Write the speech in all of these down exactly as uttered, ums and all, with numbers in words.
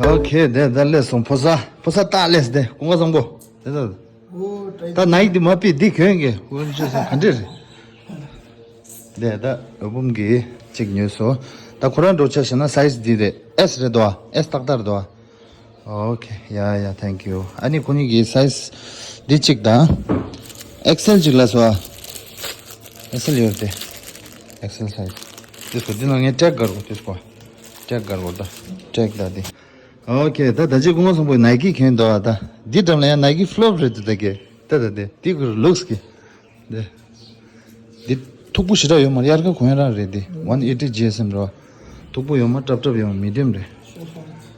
ཨོ་ཁེ། དེ་ད་སླེབས་སོང་། ཕོ་གསར་ཕོ་གསར་ཏག་སླེབས་ཏེ། ཀུན་དགའ་བཟང་པོ། དེ་ད། ད་ནའི་དེ་མ་པི་འདི་གྱོན་གི། ཀུན་ཆོས་ས་ག་འདྲ་རེད། དེ་ད་འོད་འབུམ་གྱིས་གཅིག་ཉོས་སོང་། ད་ཁོ་རང་འདྲ་ཆ་བཞག་ན་སའི་ཛི་འདི་རེད། ཨེས་རེད་དོ། ཨེས་ཏག་ཏག་རེད་དོ། ཨོ་ཁེ། ཡ་ཡ། ཐེང་ཀིའུ། ཨ་ནི་ཁོ་གཉིས་ཀྱི་སའི་ཛི་འདི་གཅིག་དང་། ཨེག་སེལ་གཅིག་ལ་སོ། ཨེག་སེལ་ཡོད་དེ། ཨེག་སེལ་སའི་ཛི། དེ་སོ། འདི་ནང་ངས་ཊེག་དགར་གོ། དེ་སོ། ཊེག་དགར་གོ་ད། ཊེག་ད་དེ། ཨོ་ཁེ། ད་ད་ཅི་ཀུན་དགའ་བཟང་པོས་ནའི་ཀི་གྱོན་འདུག་ཨ། ད་འདི་འགྲམ་ལ་ཡང་ནའི་ཀི་ཕི་ལོབ་རེད་འདུག་ད་གི། ད་ད་དེ་དེ་ཁོ་ལུགས་ཀྱི། འདི། འདི་མཐུག་པོ་ཞེ་དྲག་ཡོད་མ་རེད། དབྱར་ཁ་གོན་ཡ་རང་རེད། འདི་ཝན་ཨེ་ཊི་ཇི་ཨེས་ཨེམ་རེད་བ། མཐུག་པོ་ཡོད་མ། ཀྲབ་ཀྲབ་ཡོད་མ། མི་ཌི་ཡམ་རེད།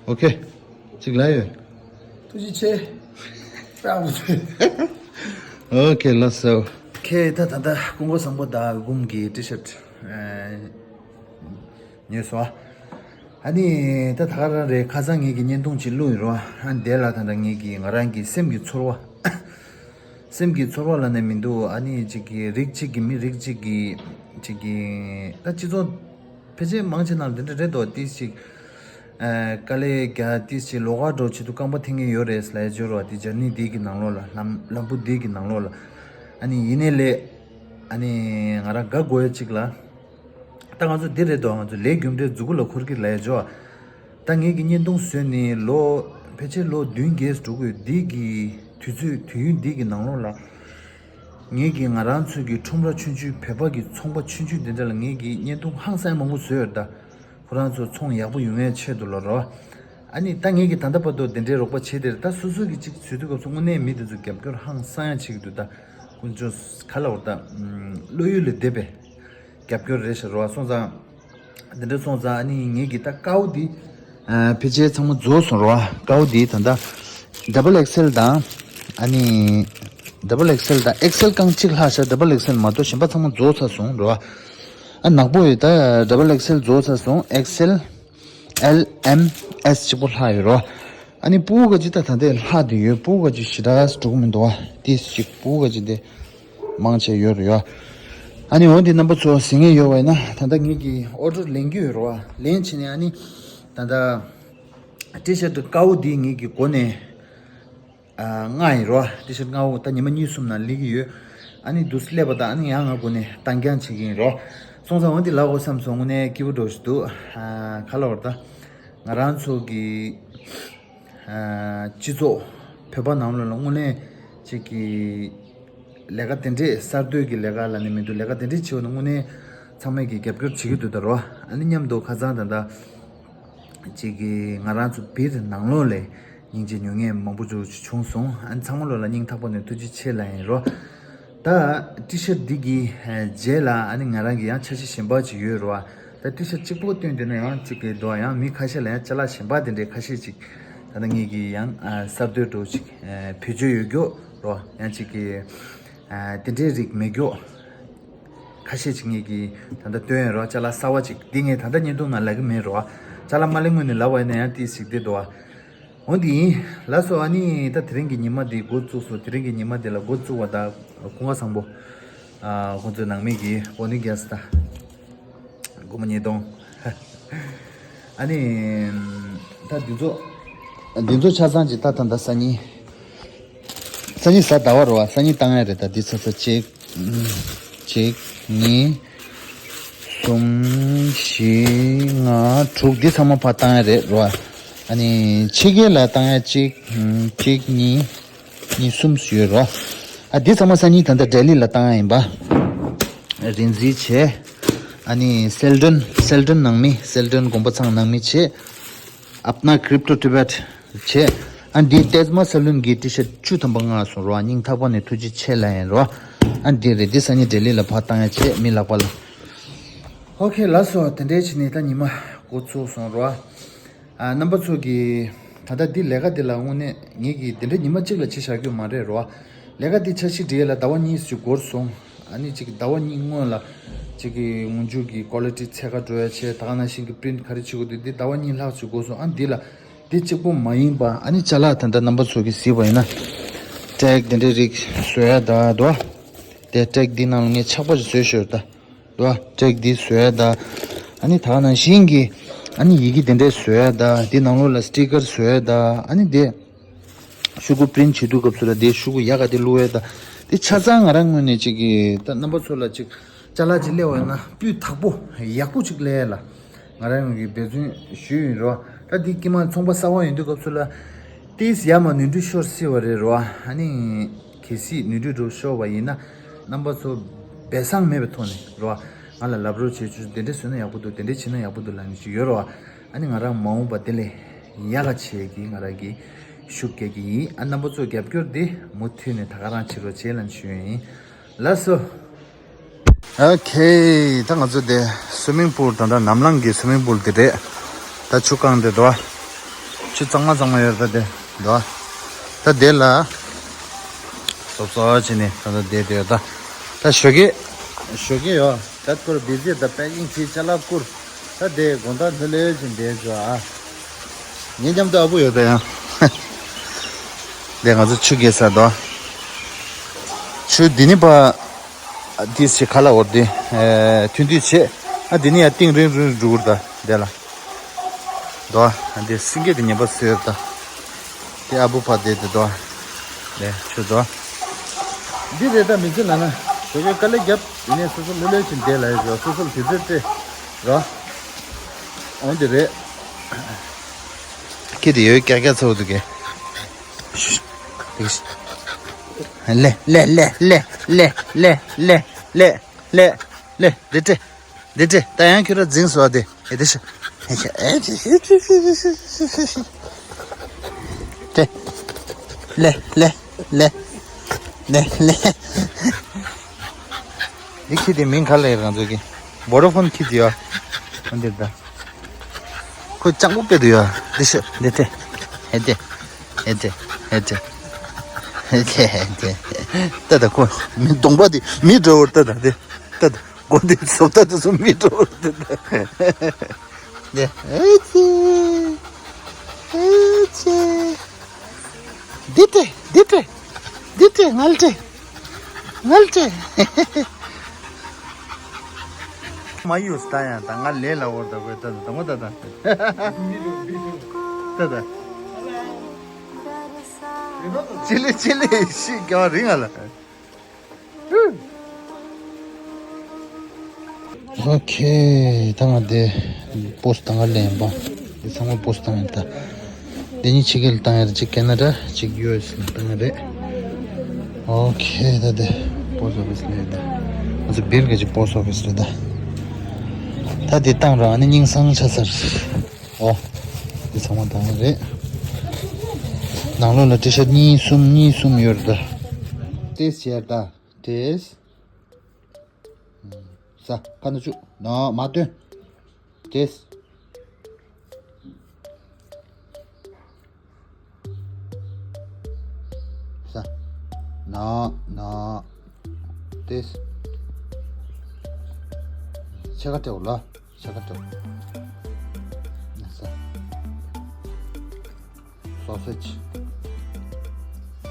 ཨོ་ཁེ། གཅིག་ལ་ཡོད། ཐུགས་རྗེ་ཆེ། ཨོ་ཁེ། ལགས་སོ། ཁེ། ད་ད་ད་ཀུན་དགའ་བཟང་པོ་དང་འོད་འབུམ་གྱི་ཊི་ཤར་ཊི་ཉོས་སོང་ཨ། ཨ་ནི་ད་ད་ག་རང་རེད། ཁ་སང་ངེད་ཀྱི་བརྙན་ཐུང་ཅིག་བླུགས་ཡོད་རེད་བ། ཨ་དེ་ལ་ད་ད་ངེད་ཀྱི་ང་རང་གི་སེམས་ཀྱི་ཚོར་བ། སེམས་ཀྱི་ཚོར་བ་ལབ་ནས་མི་འདུག་ཨ་ནི་གཅིག་གི་རིགས་གཅིག་གི་མི་རིགས་གཅིག་གི་གཅིག་གི་ད་སྤྱི་ཚོགས་ཕལ་ཆེར་མང་ཆེ་ནང་འདི་འདྲ་རེད་དོ། ཏིས་ཅིག་ཨ་དཀའ་ལས་རྒྱག་ཏིས་ཅིག་ལོགས་ཀ་འགྲོ་བྱེད་དུ་རྐང་པ་འཐེན་གྱི་ཡོད་རེད་ལབ་ཡ་བརྗོད་རོགས། དེ་ཇར་ནི་འདི་གི་ནང་ལོགས་ལ། ལམ་ལམ་བུ་འདི་གི་ནང་ལོགས་ལ། ཨ་ནི་ཡིན་ནའི་ལས། ཨ་ནི་ང་རང་དགའ་དགོས་ཡ་གཅིག་ལ། ད་ང་ཚོ་འདི་རེད་དོ། ང་ཚོ་ལས་རྒྱུ་འབྲས་མཛུ་གུ་ལ་འཁོར་གྱི་ལབ་ཡ་བརྗོད། ད་ངེད་ཀྱི་བརྙན་ཐུང་བཟོས་ནས་ལོ་ཕལ་ཆེར་ལོ་བདུན་བརྒྱད་འགྲོ་དགོས། འདི་གི་དུས་ཚོད་དུས་ཡུན་འདི་གི་ནང་ལོགས་ལ། ངེད་ཀྱི་ང་རང་ཚོའི་གི་ཁྲོམ་ར་ཆུང་ཆུང་། བོད་པ་གི་ཚོང་པ་ཆུང་ཆུང་འདི་འདྲ་ལ་ངེད་ཀྱི་བརྙན་ཐུང་ཧང་སང་མང་པོ་བཟོས་ཡོད་ད། ཁོ་རང་ཚོ་ཚོང་ཡག་པོ་ཡོང་ཡའི་ཆེད་དུ་ལ་རོ། ཨ་ནི་ད་ངེད་ཀྱི་ད་ལྟ་བར་དུ་འདི་འདྲའི་རོགས་པ་བྱེད་དེ་རེད། ད་སོ་སོ་གི་གཅིག་བཟོས་དུས་སྐབས་སུ་དངོས་གནས་མི་དེ་ཚོ་རྒྱབ་སྐྱོར་ཧང་སང་ཡ་བྱེད་ཀྱི་འདུག་ད་ཀུན་སྤྱོད་ག་ལ་བར་ད་བློ་ཡུལ་ལས་འདས་པའི་རྒྱབ་སྐྱོར་རེད་ཤག་རོ། སོང་ཙང་། འདི་འདྲ་སོང་ཙང་། ཨ་ནི་ངེད་ཀྱི་ད་ཀའོ་འདི། ཨ་ཕལ་ཆེར་ཚང་མ་རྫོགས་སོང་རོ། ཀའོ་འདི་ད་ལྟ་ཌབ་བལ་ཨེག་སེལ་དང་། ཨ་ནི་ཌབ་བལ་ཨེག་སེལ་དང་། ཨེག་སེལ་རྐང་གཅིག་ལྷག་ཤག་ཌབ་བལ་ཨེག་སེལ་མ་གཏོགས་གཞན་པ་ཚང་མ་རྫོགས་ཚར་སོང་རོ། ཨ་ནག་པོ་ཡོད། ད་ཌབ་བལ་ཨེག་སེལ་རྫོགས་ཚར་སོང་། ཨེག་སེལ། ཨེལ། ཨེམ། ཨེས་གཅིག་པོ་ལྷག་ཡོད་རོ། ཨ་ནི་སྤུ་གུ་ག་ཅིག་ད་ད་ལྟའི་ལྷག་དེ་ཡོད། སྤུ་གུ་ག་ཅིག་ཞེ་དྲག་འགྲོ་གི་མི་འདུག་བ། དེ་ཅིག་སྤུ་གུ་ག་ཅིག་དེ་མང་ཆེ་ཡོད་རེད་ཡ། ཨ་ནི་འོ་དེ་རྣམ་པ་ཚོ་གཟིགས་མཁན་ཡོད་པ་ཡིན་ན། ད་ལྟ་ངེད་ཀྱི་ཨོ་ཌར་ལེན་གྱི་ཡོད་རེད་བ། ལེན་བྱས་ནས་ཨ་ནི་ད་ལྟ་ཊི་ཤར་ཊི་ཀའོ་འདི་ངེད་ཀྱི་སྒོ་ནས། ཨ་ལྔ་ཡིན་རོ། ཊི་ཤར་ཊི་ལྔ་བོ་ད་ཉི་མ་གཉིས་གསུམ་ནང་ལེན་གྱི་ཡོད། ཨ་ནི་དུས་སླེབས་པ་དང་ཨ་ནི་ཡང་ང་སྒོ་ནས་གཏང་རྐྱང་བྱེད་ཀྱི་ཡིན་རོ། སོང་ཙང་འོ་འདི་ལབ་དགོས་བསམ་སོང་། དངོས་གནས་སྐྱིད་པོ་འདྲ་ཞིག་འདུག་ཨ་ག་ལབ་དགོས་རེད་ད། ང་རང་ཚོ་གི་ཨ་སྤྱི་ཚོགས་བོད་པ་ནང་ལོགས་ལ་དངོས་གནས་ཅིག་གི་ལས་ཀ་དེ་འདྲས། གསར་གཏོད་ཀྱི་ལས་ཀ་ལབ་ནས་མི་འདུག་ལས་ཀ་དེ་འདྲས་བྱེད་འོ་ན་དངོས་གནས་ཚང་མས་ཀྱི་རྒྱབ་སྐྱོར་བྱེད་ཀྱི་འདུག་ད་རོ། ཨ་ནི་མཉམ་དུ་ཁ་སང་ད་ལྟ་ཅིག་གི་ང་རང་ཚོ་བིར་ནང་ལོགས་ལས་སྙིང་རྗེ་མྱོང་མཁན་མང་པོ་ཅིག་བྱུང་སོང་། ཨ་ནི་ཚང་མ་ལོ་ལ་སྙིང་ཐག་པ་ནས་ཐུགས་རྗེ་ཆེ་ལབ་ཡིན་རོ། ད་ཊི་ཤར་ཊི་འདི་གི་རྗེས་ལ་ཨ་ནི་ང་རང་གི་ཡང་འཆར་གཞི་གཞན་པ་ཅིག་ཡོད་རོ། ད་ཊི་ཤར་ཊི་གཅིག་པོ་སྟོན་དུས་ན་ཡང་ཅིག་གི་འདུག་ཡང་མི་ཁ་ཤས་ལ་ཡང་ཅ་ལག་གཞན་པ་དེ་འདྲའི་ཁ་ཤས་ཅིག་ད་ལྟ་ངེད་ཀྱི་ཡང་ཨ་གསར་གཏོད་འདྲ་ཅིག་ཨ་བེད་སྤྱོད་ཡོད་རྒྱུ་རོ། ཡང་ཅིག་གི་ཨ་དེ་འདྲའི་རིགས་མེད་རྒྱུ། ཁ་ཤས་ཅིག་ངེད་ཀྱིས་ད་ལྟ་སྟོན་ཡོད་རོ། ཅ་ལག་གསར་བ་ཅིག་འདི་ངས་ད་ལྟ་བརྙན་ཐུང་ནང་ལབ་ཀྱི་མེད་རོ། ཅ་ལག་མ་ལེན་སྔོན་ནས་ལབ་པ་ཡིན་ན་ཡང་ཏིས་ཞིག་འདི་འདུག་བ། འོ་འདི་ཡིན། ལགས་སོ། ཨ་ནི་ད་དེ་རིང་གི་ཉི་མ་འདི་འགོ་བཙུགས་སོང་། དེ་རིང་གི་ཉི་མ་འདི་ལ་འགོ་བཙུགས་པ་ད་ཀུན་དགའ་བཟང་པོ། ཨ་ཁོང་ཚོའི་ནང་མི་གི་འོ་ནི་རྒྱལ་ས་ད། སྒོར་མོ་ཉིས་སྟོང་། ཨ་ནི། ད་འདི་ཚོ། འདི་ཚོ་ཆ་ཚང་གཅིག་ད་ད་ད་སང་ཉིན། སང་ཉིན་གཟའ་ཟླ་བ་རེད་བ། སང་ཉིན་བཏང་ཡ་རེད། ད་འདི་ཚ་ཚ་གཅིག་གཅིག་གཉིས། གསུམ། བཞི། ལྔ། དྲུག་འདི་ཚང་མ་ཕར་བཏང་ཡ་རེད་རོ། ཨ་ནི་ཕྱི་རྒྱལ་ལ་བཏང་ཡ་གཅིག་གཅིག་གཉིས། གཉིས་གསུམ་ཡོད་རོ། ཨ་འདི་ཚང་མ་སང་ཉིན་ད་ལྟ་ལྡི་ལི་ལ་བཏང་ཡ་ཡིན་པ། རིན་འཛིན་བྱས། ཨ་ནི་སེལ་ཌོན། སེལ་ཌོན་ནང་མི། སེལ་ཌོན་དགོན་པ་ཚང་ནང་མི་བྱས། ཨབ་ན་ཀྲིབ་ཏོ་ཊི་བེཊ་བྱས། ཨ་འདི་ཏེས་མ་ས་ལུན་གྱི་ཊི་ཤར་ཊི་བཅུ་ཐམ་པ་མངགས་སོང་རོ། སྙིང་ཐག་པ་ནས་ཐུགས་རྗེ་ཆེ་ལབ་ཡིན་རོ། ཨ་འདི་རེད། འདི་སང་ཉིན་ལྡི་ལི་ལ་ཕར་བཏང་ཡ་བྱས། མི་ལག་པ་ལ། ཨོ་ཁེ། ལགས་སོ། དེ་འདྲའི་བྱས་ནས་ད་ཉི་མ་འགོ་ཚུགས་སོང་རོ། ཨ་རྣམ་པ་ཚོ་གིས་ད་ལྟ་འདི་ལས་ཀ་འདི་ལ་དངོས་གནས་ངེད་ཀྱིས་འདི་འདྲའི་ཉི་མ་གཅིག་ལ་བྱས་བཞག་རྒྱུ་མ་རེད་རོ། ལས་ཀ་འདི་འཆར་གཞི་སྒྲིག་ཡས་ལ་ཟླ་བ་གཉིས་ཙམ་འགོར་སོང་། ཨ་ནི་གཅིག་ཟླ་བ་གཉིས་སྔོན་ལ་གཅིག་གི་སྔོན་འཇུག་གི་ཀོ་ལི་ཊི་ཚད་ཁ་འགྲོ་ཡ་བྱས། ད་ག་ནང་བཞིན་གྱི་པི་རིན་ཊི་ག་རེ་བྱེད་དགོས་འདུག་འདི་ཟླ་བ་གཉིས་ལྷག་ཙམ་འགོར་སོང་། ཨ་འདི་ལ་འདི་གཅིག་པོ་མ་ཡིན་པ། ཨ་ནི་ཅ་ལག་ད་ལྟ་རྣམ་པ་ཚོ་གིས་གཟིགས་པ་ཡིན་ན། ཊེག་འདི་འདྲའི་རིགས་བཟོ་ཡ་ད་དོ། དེ་ཊེག་འདི་ནང་ལ་ངས་ཆག་པ་ཞིག་བཟོས་ཤོར་ད། དོ། ཊེག་འདི་བཟོ་ཡ་ད། ཨ་ནི་ད་ག་ནང་བཞིན་གྱི་ ཨ་ནི་ཡི་གེ་དེ་འདྲས་བཟོ་ཡ་ད། དེ་ནང་ལོགས་ལ་སི་ཊི་ཀར་བཟོ་ཡ་ད། ཨ་ནི་དེ་ཤོག་གུ་པི་རིན་ཊི་བྱེད་དུས་སྐབས་སུ་ལ་དེ་ཤོག་གུ་ཡག་ག་དེ་བླུག་ཡ་ད། དེ་ཆ་ཚང་ང་རང་ངོས་ནས་ཅིག་གི་ད་རྣམ་པ་ཚོ་ལ་ཅིག་ཅ་ལག་ཅིག་སླེབས་པ་ཡིན་ན་སྤུས་དག་པོ་ཡག་པོ་ཅིག་སླེབས་ཡ་ལ་ང་རང་གིས་འབད་བརྩོན་ཞུས་ཡིན་རོ། ད་དེ་ཀྱི་མ་ཚོང་པ་གསར་པ་ཡིན་དུས་སྐབས་སུ་ལ་ཏིས་ཡ་མ་ནུས་འགྲུས་ཤོར་སྲིད་པ་རེད་རོ། ཨ་ནི་གལ་སྲིད་ནུས་འགྲུས་འགྲོ་ཤོར་བ་ཡིན་ན་རྣམ་པ་ཚོ་སྦས་གསང་མེད་པའི་ཐོག་ནས་རོ། ང་ལ་ལབ་རོགས་བྱེད། ཆུ་དེ་འདྲས་བཟོས་ན་ཡག་པོ་འདུག་དེ་འདྲས་བྱས་ན་ཡག་པོ་འདུག་ལབ་ནས་ཅིག་ཡོད་རོ། ཨ་ནི་ང་རང་མ་འོངས་པ་དེ་ལས་ཡག་ག་བྱེད་ཀྱི་ང་རང་གི་ཤུགས་རྒྱག་གི་ཡིན། ཨ་རྣམ་པ་ཚོ་རྒྱབ་སྐྱོར་དེ་མུ་མཐུད་ནས་ད་ག་རང་བྱེད་རོགས་བྱེད་ལབ་ནས་ཞུ་ཡ་ཡིན། ལགས་སོ། ཨོ་ཁེ། ད་ང་ཚོ་དེ་སུ་མིང་པུལ་ད་ལྟ་ནམ་ལངས་ཀྱི་སུ་མིང་པུལ་དེ་རེད། ད་ཆུ་བཀང་དེ་འདུག་ཆུ་གཙང་མ་གཙང་མ་ཡོད་རེད་ད་དེ་འདུག་ད་དེ་ལ་སོབ་སོབ་བྱས་ནས་ད་ལྟ་བསྡད་དེ་ཡོད་ད། ད་ཞོགས་ཀས་ཞོགས་ཀས་ཡོད། ད་ཁོར་བི་ཛི་ད་པེ་ཀིང་བྱས་ཅ་ལག་བསྐུར། ད་དེ་དགོང་དག་ལྷོད་ལྷོད་ཅིག་བསྡད་འཇོག་ཨ། ངའི་མཉམ་དུ་ཨ་བུ་ཡོད་ད་ཡང་། དེ་ང་ཚོ་ཆུ་རྐྱལ་ས་དོ། ཆུ་འདི་ནི་ཕ། དེ་ཆེ་ཁ་ལ་འོར་དེ། ཐུན་དུས་ཆེ། ཨ་འདི་ནི་ཡ་གཏིང་རིང་རིང་འགྲོ་གི་རེད་ད་དེ་ལ། དོ། འདི་སེང་གེ་དེ་ཉན་པ་སོས་ད། དེ་ཨ་བུ་ཕ་དེ་དེ་དོ། དེ་ཆུ་དོ། འདི་རེད་ད་མི་ཚེ་ལ་ན། ཞོགས་ཀས་དཀའ་ལས་རྒྱབ། ཡིན་ནའི་སོ་སོ་ལྷོད་ལྷོད་ཅིག་བསྡད་ལ་ཡོད་རོ། སོ་སོ་ལ་དུས་ཚོད་སྤྲད་རོ། འོན་ཏེ་རེད། ཁྱེད་དེ་ཡོད་ཀྱག་ཀྱག་ཚ་བོ་འདུག་གས། ལེ་ལེ་ལེ། ལེ་ལེ། ལེ། ལེ། འདི་སྤྲད། འདི་སྤྲད། ད་ཡང་ཁྱོད་ར་འཛིང་སོ་དེ། ཨེ་དེ་ཤ། ཨེ་ཤ། ཨེ་ཤ། ཨེ་ཤ། ཨེ་ཤ། ཨེ་ཤ། ཨེ་ཤ། ཏེ། ལེ། ལེ། ལེ། ལེ། ལེ། འདི་ཁྱི་དེ་མིང་ག་ལ་ཡོད་རང་ཚོ་གི། བོ་ཌ་ཕོན་ཁྱི་དེ་ཡོད། འདི་ད། ཁོ་ལྕགས་པོ་སྐད་དུ་ཡོད། འདི་ཤ། འདི་ཏེ། ཨེ་ཏེ། ཨེ་ཏེ། ཨེ་ཏེ། ཨེ་ཏེ། ཨེ་ཏེ། ཏེ་ད་ཁོ་མི་གདོང་པ་དེ་མི་འདྲ་བོར་ཏེ་ད་ཏེ། ད་ད་གོ་འདི་བཟོ་ལྟ་དེ་ཚོ་མི་འདྲ་བོར་ཏེ་ད། ཏེ། ཨེ་ཙི། ཨེ་ཙི། འདི་ཏེ། འདི་ཏེ། འདི་ཏེ་ངལ་ཏེ། ངལ་ཏེ། མ་ཡོད་ད་ཡང་ད་ང་ལས་ལ་བོར་ད་གོ་ད་ད་མོ་ད་ད། ད་ད། ཅི་ལི་ཅི་ལི་ཤི་རྒྱ་བ་རིང་ང་ལ། ཨོ་ཁེ། ད་ང་དེ་པོ་སི་ཊི་ད་ང་ལེན་པ། དེ་ཚང་མ་པོ་སི་ཊི་བཏང་ཡིན་ད། དེ་གཉིས་ཕྱི་རྒྱལ་བཏང་ཡ་རེད། གཅིག་ཁེ་ན་ཌ། གཅིག་ཡུ་ཨེས་ལ་བཏང་ཡ་རེད། ཨོ་ཁེ། ད་དེ་པོ་སི་ཊི་ཨོ་ཕི་སི་ལ་ཡོད་ད། ང་ཚོ་སྦིར་ག་ཅིག་པོ་སི་ཊི་ཨོ་ཕི་སི་རེད་ད། ད་དེ་བཏང་རོགས། ཨ་ནི་སྙིང་སང་ཆ་ཚར། ཨོ། འདི་ཚང་མ་དང་རེད། ནང་ལོགས་ལ་ཊི་ཤར་ཊི་གཉིས་གསུམ་གཉིས་གསུམ་ཡོད་རེད་ད། ཏེས་བྱས་ད། ཏེས། ས། ཁ་ན་བཅུག་ནོ། མ་སྟོན། ཏེས། ས། ནོ། ནོ། ཏེས། ཕྱེད་ཀ་སྤྲད་འོ་ལ། ཕྱེད་ཀ་སྤྲད། ས། སོ་སེ་ཇི།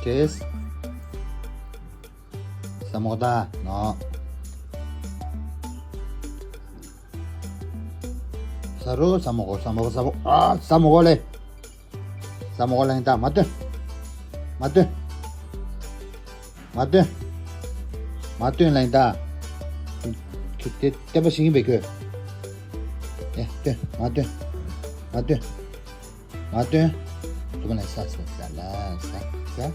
ཏེས། ས་མོག་ད་ནོ། ས་རུ་ས་མོག་གོ། ས་མོག་གོ། ས་མོག་གོ། ཨ། ས་མོག་གོ་ལེ། ས་མོག་གོ་ལེ། ད་མ་སྟོན། མ་སྟོན། མ་སྟོན། མ་སྟོན་ལེ་ད། ཁྱོད་དེ་བསྟན་པ་ཤེས་ཀྱིན་པས་ཁྱོད། ཨེ་སྟོན། མ་སྟོན། མ་སྟོན། མ་སྟོན། ཐུབ་པ་ན་ས་ས་ས་ལ་ས་ས།